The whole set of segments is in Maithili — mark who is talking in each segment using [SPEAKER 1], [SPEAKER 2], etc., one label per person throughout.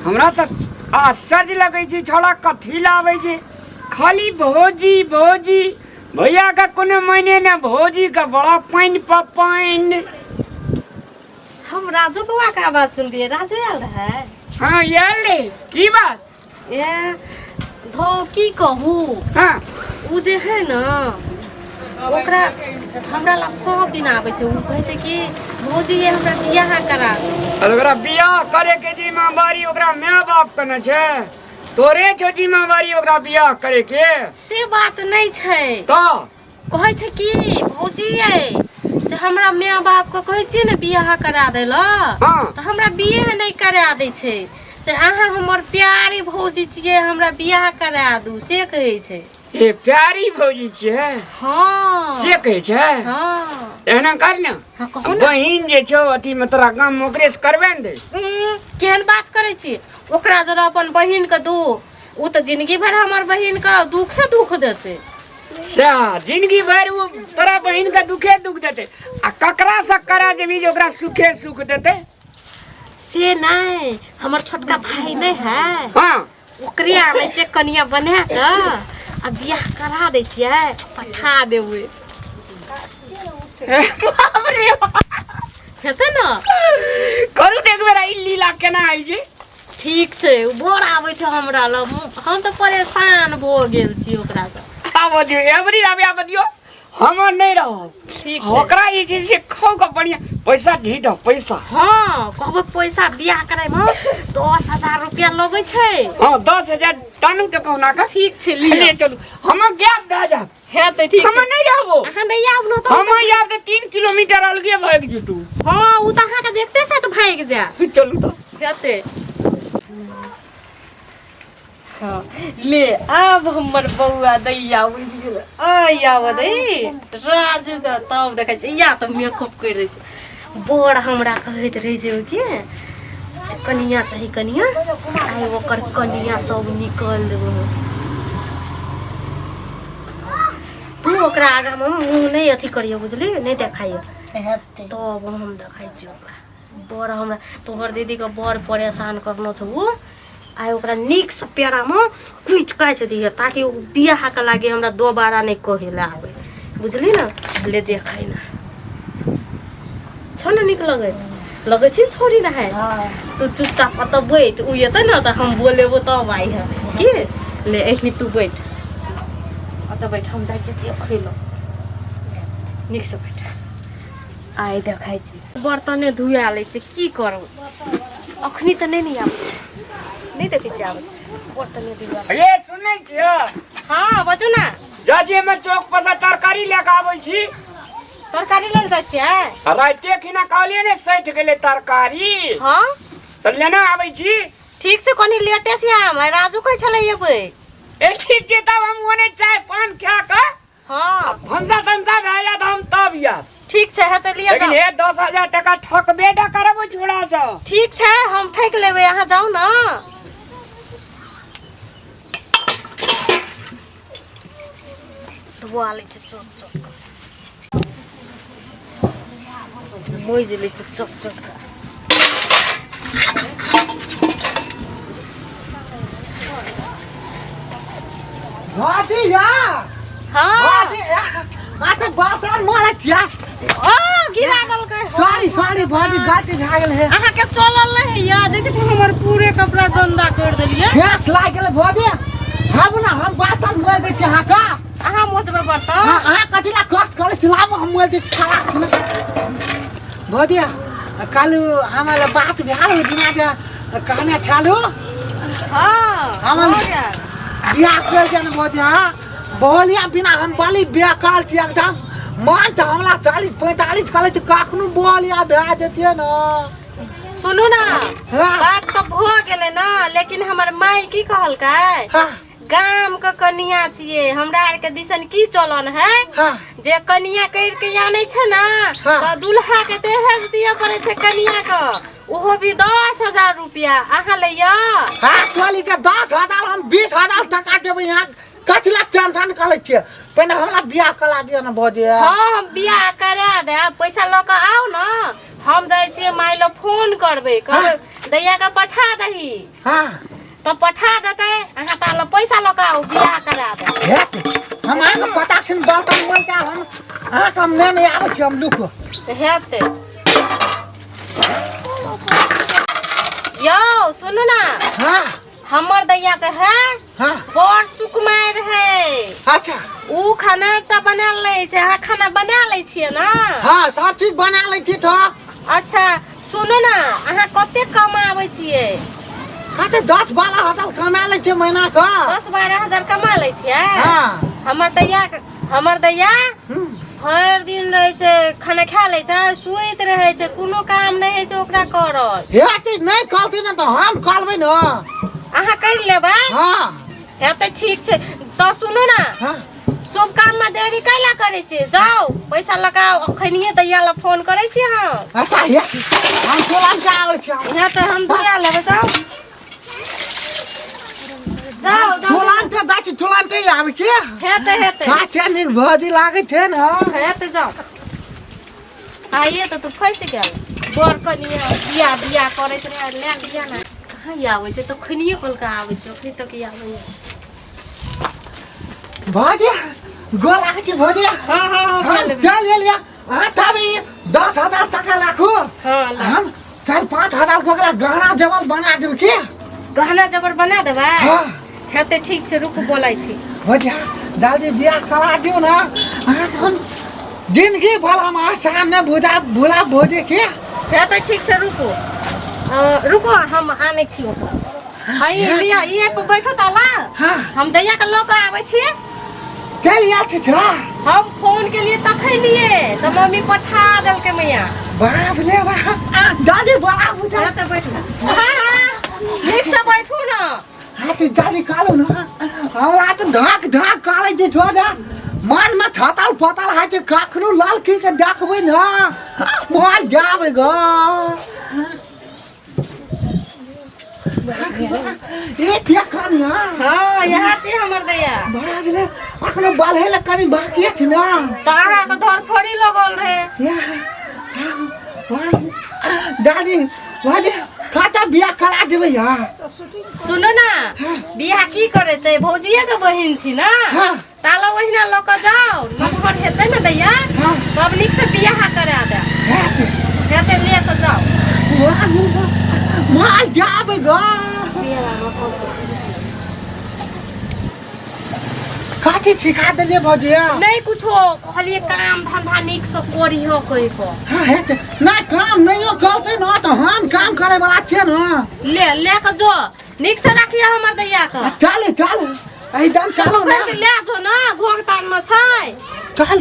[SPEAKER 1] हमरा तऽ आश्चर्य लगै छै छौड़ा कथी लाबै छै खाली भौजी भौजी भैया के कोनो मायने ने भौजी के बड़ा पानि पर पानि।
[SPEAKER 2] हम राजू बौआ के आवाज सुनलियै, राजू आयल रहै?
[SPEAKER 1] हाँ आयल रे, की बात?
[SPEAKER 2] ए धो की कहू।
[SPEAKER 1] हाँ।
[SPEAKER 2] उ जे है न ओकरा हमरा ला सब दिन आबै छै, उ कहै छै कि भौजी ये हमरा बियाह करा दू।
[SPEAKER 1] अरे ओकरा बियाह करे के जिम्मेवारी ओकरा माय बाप के न छै, तोरे छौ जिम्मेवारी ओकरा बियाह करे के।
[SPEAKER 2] से बात नहीं छै।
[SPEAKER 1] तो
[SPEAKER 2] कहै छै कि भौजी ये से हमरा माय बाप के कहै छियै ने बियाह करा दै ला।
[SPEAKER 1] हाँ।
[SPEAKER 2] तऽ हमरा बियाह नहीं करा दै छै, से अहाँ हमर प्यारी भौजी छियै हमरा बियाह करा दू, से कहै छै।
[SPEAKER 1] ए प्यारी भौजी छियै?
[SPEAKER 2] हाँ।
[SPEAKER 1] से कहै छै?
[SPEAKER 2] हाँ।
[SPEAKER 1] एना कर ने।
[SPEAKER 2] हाँ, कहू ने।
[SPEAKER 1] बहिन जे छौ अथी में तोरा गाम में ओकरे से करबे ने दे।
[SPEAKER 2] केहन बात करै छी, ओकरा जरा अपन बहिन के दू, उ तऽ जिंदगी भर हमर बहिन के दुखे दुख देतै।
[SPEAKER 1] सएह जिंदगी भरि ओ तोरा बहिन के दुखे दुख देतै, आ ककरा से करा देबी जे ओकरा सुखे सुख देतै?
[SPEAKER 2] से नहीं, हमर छोटका भाई नहीं है।
[SPEAKER 1] हाँ।
[SPEAKER 2] ओकरे आनै छै कनिया बना कऽ आ बियाह करा दै छियै, पठा देबै।
[SPEAKER 1] बाप रे बाप।
[SPEAKER 2] हेतै ने?
[SPEAKER 1] करू तऽ एक बेर ई लीला केना होइ छै।
[SPEAKER 2] ठीक छै, ओ बड़ आबै छै हमरा लग, हम तऽ परेशान भऽ गेल छी ओकरासँ।
[SPEAKER 1] आबऽ दियौ, एबरी आबे आबऽ दियौ, हम नहि रहब।
[SPEAKER 2] ठीक छै।
[SPEAKER 1] ओकरा जे छै से खाउ के बढ़िया पैसा ढीठ पैसा।
[SPEAKER 2] हाँ, कहबै पैसा बियाह कराय में 10,000 रुपया लगै छै।
[SPEAKER 1] हाँ, 10,000 टानू तऽ कहुना कऽ।
[SPEAKER 2] ठीक छै, लिअ।
[SPEAKER 1] ले चलू, हम गैप भए जायब।
[SPEAKER 2] हेतै, ठीक
[SPEAKER 1] हम
[SPEAKER 2] छै।
[SPEAKER 1] नहि रहबो।
[SPEAKER 2] अहाँ नहि आब ने तऽ
[SPEAKER 1] हम आयब तऽ 3 किलोमीटर अलगे भागि जेतू।
[SPEAKER 2] हाँ, ओ तऽ अहाँके देखते से तऽ भागि जायत।
[SPEAKER 1] चलू तऽ।
[SPEAKER 2] हेतै। हाँ, ले आब हमर बौआ दैया उठि गेल। आइ आब दै राजू के तब देखै छै, या तऽ मेकअप करि दै छै। बड़ हमरा कहैत रहै छै कि कनिया चाही कनिया, आइ ओकर कनिया सब निकल देबो। तू ओकरा आगामे मुँह नहि अथी करियो, बुझली? नहि देखाइयो। तब हम देखाइ छियै ओकरा। बड़ हमरा तोहर दीदीके बड़ परेशान करनो छौ उ, आइ ओकरा नीकसँ पेड़ामे कुचि काचि दिहे ताकि ओ बियाहके लागे हमरा दोबारा नहि कहै लए आबै, बुझली ने? ले देखै ने छौ ने नीक लगैत लगै छै ने छौड़ी नहाय। तू चुपचाप ओतऽ बैठ, उ एतै ने तऽ हम बोलेबो तब आइ है की। ले एखनी तू बैठ, ओतऽ बैठ, हम जाइ छियै देखै लए। नीकसँ बैठ, आइ देखै छी। बर्तने धुआ लै छियै, की करब, अखनी तऽ नहि ने आबै छै, नहि देखै छियै आबै, बर्तने धुआ।
[SPEAKER 1] ये सुनै छियै?
[SPEAKER 2] हाँ बजू ना।
[SPEAKER 1] जा छी हमे चौक पर से तरकारी लए कऽ आबै छी।
[SPEAKER 2] तरकारी लेल जाइ छियै?
[SPEAKER 1] राइते खिना कहलियै ने सठि गेलै तरकारी।
[SPEAKER 2] हाँ।
[SPEAKER 1] तऽ लेना आबै छी।
[SPEAKER 2] ठीक छै, कनी लेटे से आम, राजू कहै छलै एबै।
[SPEAKER 1] ए ठीक छै, तब हम ओने चाय पान खा कऽ
[SPEAKER 2] हाँ।
[SPEAKER 1] भनसा तनसा भए जायत, हम तब आयब।
[SPEAKER 2] ठीक छै, हेतै लिअ
[SPEAKER 1] लेकिन
[SPEAKER 2] जाउ।
[SPEAKER 1] हे 10,000 टका ठकबे टा करब ओहि छोड़ा सँ।
[SPEAKER 2] ठीक छै, हम ठकि लेबै, अहाँ जाउ ने। धोआ लै छै चोक चोक कऽ, मोजि लै छै चोक चोक कऽ।
[SPEAKER 3] भाजी या।
[SPEAKER 2] हाँ।
[SPEAKER 3] भाजी या, माथे बात और मारै छिया।
[SPEAKER 2] ओ गिरा देलकै।
[SPEAKER 3] सॉरी सॉरी भाजी, गलती भए गेल हे।
[SPEAKER 2] अहाँके चलल नहि होइया, देखै छी हमर पूरे कपड़ा गंदा कर देलियै।
[SPEAKER 3] ठेस लागि गेलै भाजी। हम ना हम बातन मोल दै छी अहाँके।
[SPEAKER 2] अहाँ मोचबै बर्तन?
[SPEAKER 3] हाँ, अहाँ कथी ला कष्ट करै छी, लाबू हम मोल दै छी सारा छी ने। भाजी काल्हि हमरा बात भेल ओहि दिना जे कहने छलहुँ।
[SPEAKER 2] हाँ,
[SPEAKER 3] हमर
[SPEAKER 2] भऽ गेल।
[SPEAKER 3] बियाह करि देने भौजी। हाँ बोलिया बिना हम बली बेकाल छी एकदम, मन तऽ हमरा 40-45 करै छै, कखनो बोलिया भए जेतियै ने।
[SPEAKER 2] सुनू ना।
[SPEAKER 3] हाँ।
[SPEAKER 2] बात तऽ भऽ गेलै ने, लेकिन हमर माय की कहलकै?
[SPEAKER 3] हाँ।
[SPEAKER 2] गाम के कनिया छियै, हमरा आर के दिसन की चलन है?
[SPEAKER 3] हाँ।
[SPEAKER 2] जे कनिया कर के आनै छै ने।
[SPEAKER 3] हाँ।
[SPEAKER 2] तऽ दुल्हा के दहेज दिअ पड़ै छै कनिया के, ओहो भी 10,000 रुपया। अहाँ लैया?
[SPEAKER 3] हाँ, टोली के 10,000 हम 20,000 टका देबै यहाँ। कथी ला टेंशन करै छियै पहिने हमरा बियाह करा दिअ ने भौजी
[SPEAKER 2] हाँ हम बियाह करा देब पैसा लऽ कऽ आउ ने हम जाइ छियै माय लग फोन करबै कहबै दैया के पठा दही
[SPEAKER 3] हाँ
[SPEAKER 2] तऽ पठा देतै अहाँ ताले पैसा लऽ कऽ आउ बियाह करा देब
[SPEAKER 3] हेत हम अहाँके पता छै ने बर्तन मोल के हम अहाँके हम नहि आबै छी हम लुको
[SPEAKER 2] हेतै यौ सुनू ने
[SPEAKER 3] हाँ
[SPEAKER 2] हमर दैया जे है
[SPEAKER 3] हाँ
[SPEAKER 2] बड़ सुकुमार है
[SPEAKER 3] अच्छा
[SPEAKER 2] ऊ खाना तऽ बना लै छै अहाँ खाना बना लै छियै ने
[SPEAKER 3] हाँ सब चीज बना लै छी तो
[SPEAKER 2] अच्छा सुनू ने अहाँ कते कमाबै छियै
[SPEAKER 3] कते 10-12 हजार कमा लै छियै महीना के
[SPEAKER 2] 10-12 हजार कमा लै छियै
[SPEAKER 3] हाँ
[SPEAKER 2] हमर दैया हमर दैया
[SPEAKER 3] हम्म।
[SPEAKER 2] भरि दिन रहै छै खाना खा लै छै सुति रहै छै कोनो काम नहि होइ छै ओकरा करल
[SPEAKER 3] हेतै नहि कहतै ने तऽ हम कहबै ने
[SPEAKER 2] अहाँ करि लेबै
[SPEAKER 3] हाँ
[SPEAKER 2] हेतै ठीक छै तऽ सुनू ने
[SPEAKER 3] हाँ
[SPEAKER 2] शुभ काममे देरी कैला करै छियै जाउ पैसा लगाउ अखनिये दैया लए फोन करै छी हम
[SPEAKER 3] अच्छा हे हम तुरंत आबै छी हम
[SPEAKER 2] यहाँ तऽ हम दुआ लेबै जाउ जाउ जाउ
[SPEAKER 3] तुरंत जाइ छी तुरंते आबै के
[SPEAKER 2] हेतै हेतै
[SPEAKER 3] कते नीक भौजी लागै छै ने
[SPEAKER 2] हेतै जाउ आइए तऽ तू फँसि गेल बड़ कनिया बिया बिया करैत रहे लए बिया ने कहाँ आबै छै तऽ खनिये कलका आबै छै अखनी तक आबै
[SPEAKER 3] भौजी गोर लागै छी भौजी
[SPEAKER 2] हाँ हाँ हाँ
[SPEAKER 3] हम चल एलियै अहाँ तब ई 10,000 टका राखू
[SPEAKER 2] हाँ ला।
[SPEAKER 3] हम 4-5 हजार के ओकरा गहना जेवर बना देब की
[SPEAKER 2] गहना जबर बना देबै
[SPEAKER 3] हाँ
[SPEAKER 2] हेतै ठीक छै रुकू बोलै छी
[SPEAKER 3] भौजी दादी बियाह करा दियौ ने अहाँके हम जिंदगी भर हम आसान नहि भुजा भुला भौजी के
[SPEAKER 2] हेतै ठीक छै रुकू रुकू हम आनै छी ओकरा हई लिअ ई पर बैठो ताला
[SPEAKER 3] हाँ
[SPEAKER 2] हम दैया के लऽ कऽ आबै छियै
[SPEAKER 3] चलि आयल छी छोरा
[SPEAKER 2] हम फोन केलिए तखन लिए तऽ मम्मी पठा देलकै मैया
[SPEAKER 3] बाप रे बाप दादी बड़ा बुझा
[SPEAKER 2] हाँ तऽ बैठू हाँ हाँ नीक से बैठू ने
[SPEAKER 3] हाँ तऽ दादी कहलहुँ ने हमरा तऽ ढाक ढाक करै छै छोरा मनमे छतल पतल होइ छै कखनो लड़कीके देखबै ने मन जाबै ग ए के कनिया
[SPEAKER 2] हाँ यहाँ छी हमर दैया
[SPEAKER 3] बाप रे अखनो बाल ले कनी बाकी छै ना
[SPEAKER 2] तऽ अहाँके धरफड़ी लगल रहे
[SPEAKER 3] या वाह दादी वाह खाता बियाह करा देबै यार
[SPEAKER 2] सुनू ना बियाह की करेतै भौजिये के बहिन छी ना
[SPEAKER 3] हाँ।
[SPEAKER 2] ताला ओहिना लऽ कऽ जाउ नमहर हेतै ने दैया
[SPEAKER 3] हाँ।
[SPEAKER 2] तब नीक से बियाह करा दे
[SPEAKER 3] हेतै
[SPEAKER 2] हेतै ले कऽ जाउ
[SPEAKER 3] वाह मार जाबै ग कथी सिखा देलियै भौजिया
[SPEAKER 2] नहीं कुछो कहलिए काम धंधा नीक से करियो कहि कऽ
[SPEAKER 3] हाँ हेतै नहि काम नहियो करतै ने तऽ हम काम करे वाला छियै ने
[SPEAKER 2] ले ले कऽ जो नीक से राखिए हमर दैया के
[SPEAKER 3] चल चल एकदम चलो ना
[SPEAKER 2] पकड़ के ले जो ना घोघ तान में छै
[SPEAKER 3] चल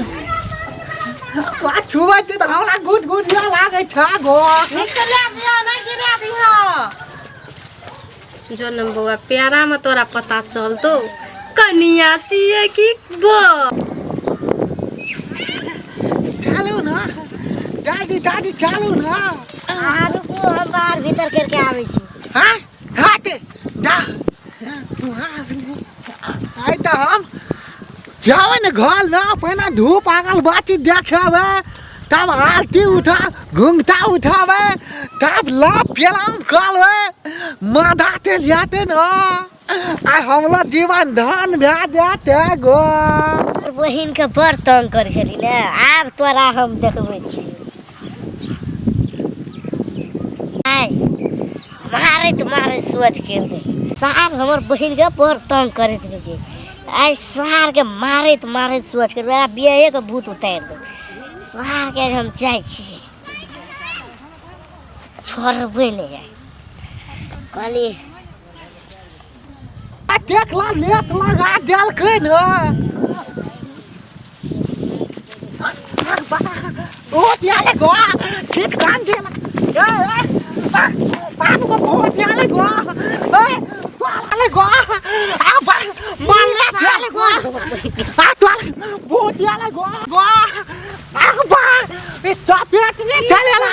[SPEAKER 3] वाह छुबै छै तऽ हमरा गुद गुद लागै छै गो
[SPEAKER 2] नीक से ले जियो नहीं गिरा दिहो जो न बौआ प्यारा में तोरा पता चलतो कनिया छियै कि बो
[SPEAKER 3] चलू ना दादी दादी चलू ना
[SPEAKER 4] अहाँ रुकू हम बाहर भीतर करके आबै छी
[SPEAKER 3] हाँ हाँ ते जा आइ तऽ हम जाबै ने घरमे पहिने धूप अगरबत्ती देखेबै तब आरती उठा घुंघटा उठाबै तब लव पेलाम करबै माथा तेल हेतै ने आइ हमरो जीवन धन भए जेतै गो
[SPEAKER 4] बहिनके बड़ तंग करै छली ने आब तोरा हम देखबै छी आइ मारैत मारैत सोच के सार हमर बहिनके बड़ तंग करैत रहै छै आइ सारके मारैत मारैत सोच के बियाहेके भूत उतारि दे सारके हम जाइ छी छोड़बै नहि आइ कहली
[SPEAKER 3] देख ला लेत लगा देलकै ने ओ त्याले गो खेत कान देला ए ए बाप को बहुत त्याले गो ए तोले गो आ बा मारले त्याले गो आ तोले बहुत त्याले गो गो आ बा ए चपेट ने चलेला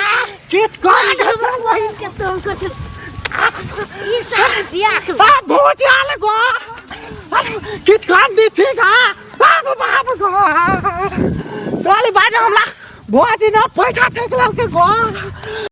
[SPEAKER 3] खेत कान
[SPEAKER 4] बहिनके तंग करै ई सार बियाह
[SPEAKER 3] आ बहुत त्याले गो किछ कान दी छी गा बाप बाप गो गाली बाज हमरा भौजी न पैसा ठेक ललके गो।